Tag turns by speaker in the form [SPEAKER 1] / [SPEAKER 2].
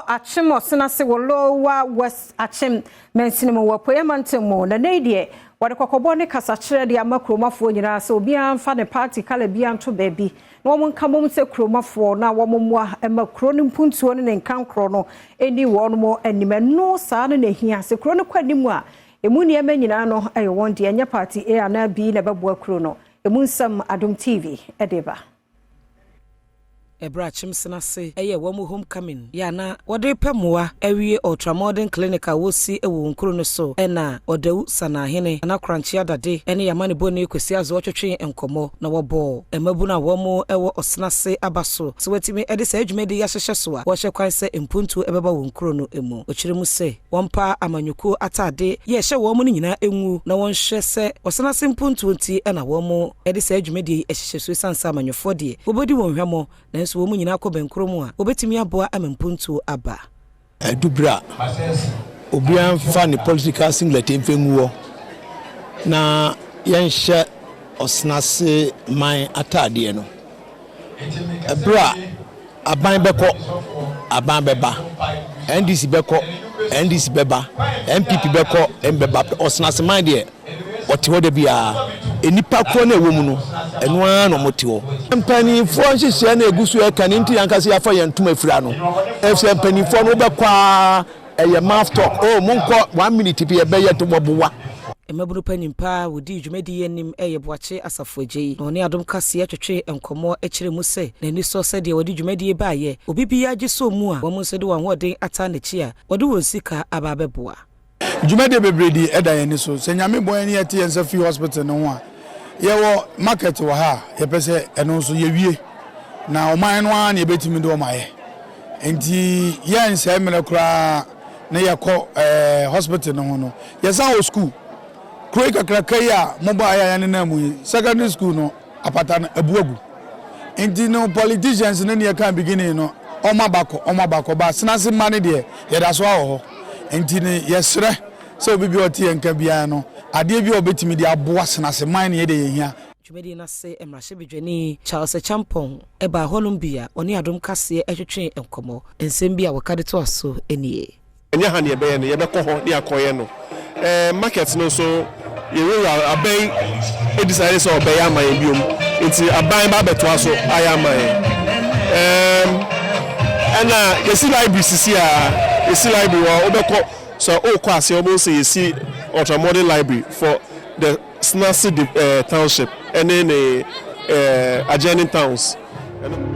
[SPEAKER 1] Akyem Ɔsenase wɔ Lower West Akyem mansini mu wɔ Apueeɛ mantam mu. Na nnɛ yi deɛ, wɔde kɔkɔbɔ ne kasakyerɛ de ama kuromafoɔ nyinaa sɛ obiara mfa ne party colour biara nto baabi na wɔn nka mmom sɛ kuromafoɔ na wɔn mmoa ma kuro no mpuntuo ne ne nkankorɔ no nni wɔn anim. Ɛno saa no na ɛhia sɛ kuro no kɔ anim a, ɛmu nneɛma nyinaa no yɛ wɔn deɛ, ɛnyɛ party A anaa B na ɛbɛboa kuro no. Ɛmu nsɛm Adom TV de ba.
[SPEAKER 2] Ɛberɛ a Kyemsena ase yɛɛ wɔn home coming yɛ a na wɔde repɛ mmoa awie Ultramodern Clinic a wɔresi wɔ wɔn kuro no so na Ɔdawu Sanahene Nana Korankye Adade ne Amanebɔni Kwasi Azoɔ twetwee nkɔmmɔ na wɔbɔɔ mmabunu a wɔn wɔ Ɔsena ase aba so sɛ wɔatumi de saa dwumadi yi ahyehyɛ so a wɔhyɛ kwan sɛ mpuntuo bɛba wɔn kuro no mu. Ɔkyerɛ mu sɛ. Wɔmpa amanyɔkuo atade yɛ ɛhyɛ wɔn no nyinaa ngu na wɔnhwɛ sɛ ɔsane ase mpontuo nti na wɔde saa dwumadie yi hyehyɛ so ɛsiane sɛ amanyɔfoɔ deɛ wɔbɛdi wɔn hwammɔ nanso wɔn nyinaa kɔ bɛnkorɔ mu a wɔbɛtumi aboa ama mpontuo aba.
[SPEAKER 3] Adu bere a obiara mfa ne political singlet mfa ngu hɔ na yɛnhyɛ ɔsenase man ataadeɛ no. Bere a aban bɛkɔ, aban bɛba, NDC bɛkɔ, NDC bɛba, NPP bɛkɔ, ɛmbɛba. Ɔsenase man deɛ, ɔte hɔ da biara. Nnipa korɔ no a ɛwɔ mu no, ɛno ara na wɔte hɔ. Mpanimfoɔ nhyehyɛɛ no a ɛgu so reka no nti na anka sɛ yɛafa yɛn ntoma afira no. Ɛfisɛ mpanimfoɔ no wobɛkɔ ara Ɛyɛ mouth talk oh monkɔ one minute bi ɛbɛyɛ de wɔboa.
[SPEAKER 2] Mmabunu panyin pa a wɔdii dwumadi yi anim yɛ Boakye Asafo Agyei, na ɔne Adom Kaseɛ twetwee nkɔmmɔ kyerɛɛ mu sɛ n'ani sɔ sɛdeɛ wɔde dwumadie yi baeɛ, obi biara gye sɔɔ mu a wɔn nso de wɔn ahoɔden ataa n'akyi a wɔde wɔn sika aba abɛboa.
[SPEAKER 4] Dwumadie bebree di da yɛn ani so. Sɛ Nyame bɔ yɛn ne yɛte yɛn nsa firi hospital no ho a, yɛwɔ market wɔ ha a yɛpɛ sɛ ɛno nso yɛwie. Na ɔman no ara na yɛbɛtumi de wɔn ayɛ. Nti yɛnsɛe mmerɛ koraa na yɛkɔ ɛɛ hospital no ho no. Yɛsan wɔ school. Kuro yi kakraka yi a mobaeɛ a yɛnenam mu yi, secondary school no apata no abu agu. Nti no politicians no ne yɛkaa beginning no wɔn aba kɔ, wɔn aba kɔ, but Senase mma no deɛ yɛda so ara wɔ hɔ. Nti no yɛsrɛ sɛ obi biara a ɔte yɛn nka biara no, adeɛ bi a ɔbɛtumi de aboa Senase man no yɛ deɛ yɛhia.
[SPEAKER 2] Dwumadie no ase mmarahyɛbadwani Charles Acheampong baa hɔnom bi a ɔne Adom Kaseɛ twetwee nkɔmmɔ. Nsɛm bi a wɔka de toa so nie.
[SPEAKER 5] Ɛnyɛ ha na yɛbɛyɛ no, yɛbɛkɔ hɔ na yɛakɔyɛ no. Ɛɛ market no nso, yɛn wura aban decide sɛ ɔbɛyɛ ama yɛn biom, nti aban ba abɛtoa so ayɛ ama yɛn. Ɛɛm ɛna yɛsi library sisi a, yɛsi library wɔ hɔ, wobɛkɔ sɛ wokɔ aseɛ wobɛhu sɛ yɛsi ultramodern library for the Senase de eh, township ɛne ne eh, adjoining towns. Ɛno.